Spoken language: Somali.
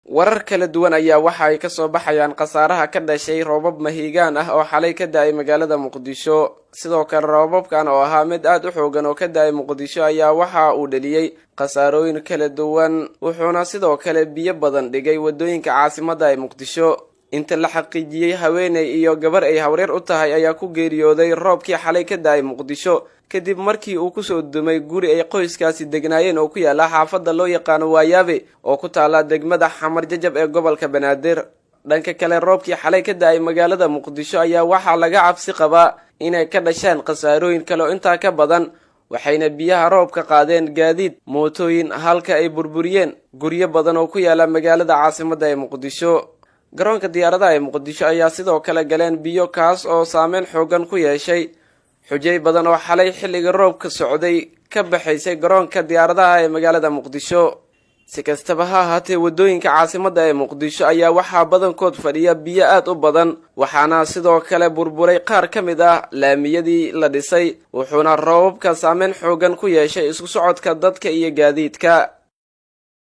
Warar kala duwan ayaa waxa ay kasoo baxayaan khasaaraha ka dhashay roobab mahiigaan ah oo xalay ka da-ay magaalada Muqdisho. Sidoo kale, roobabkan oo ahaa mid aada u xoogan oo ka da-ay Muqdisho ayaa waxa uu dhaliyey khasaarooyin kala duwan, wuxuuna sidoo kale biyo badan dhigay waddooyinka caasimadda ee Muqdisho. Inta la xaqiijiyey, haweeney iyo gabar ay hawreer u tahay ayaa ku geeriyooday roobkii xalay ka da-ay Muqdisho, kadib markii uu kusoo dumay guri ay qoyskaasi degnaayeen oo ku yaala xaafadda loo yaqaano Waayaabe oo ku taala degmada Xamar Jajab ee gobolka Banaadir. Dhanka kale, roobkii xalay ka da-ay magaalada Muqdisho ayaa waxaa laga cabsi qabaa inay ka dhashaan khasaarooyin kale oo intaa ka badan, waxayna biyaha roobka qaadeen gaadiid, mootooyin, halka ay burburiyeen guryo badan oo ku yaala magaalada caasimadda ee Muqdisho. Garoonka diyaaradaha ee Muqdisho ayaa sidoo kale galeen biyo, kaas oo saameyn xoogan ku yeeshay xujay badan oo xalay xilliga roobka socday ka baxaysay garoonka diyaaradaha ee magaalada Muqdisho. Si kastaba ha ahaatee, waddooyinka caasimadda ee Muqdisho ayaa waxaa badankood fadhiya biyo aad u badan, waxaana sidoo kale burburay qaar ka mid ah laamiyadii la dhisay, wuxuuna roobabka saameyn xoogan ku yeeshay isku socodka dadka iyo gaadiidka.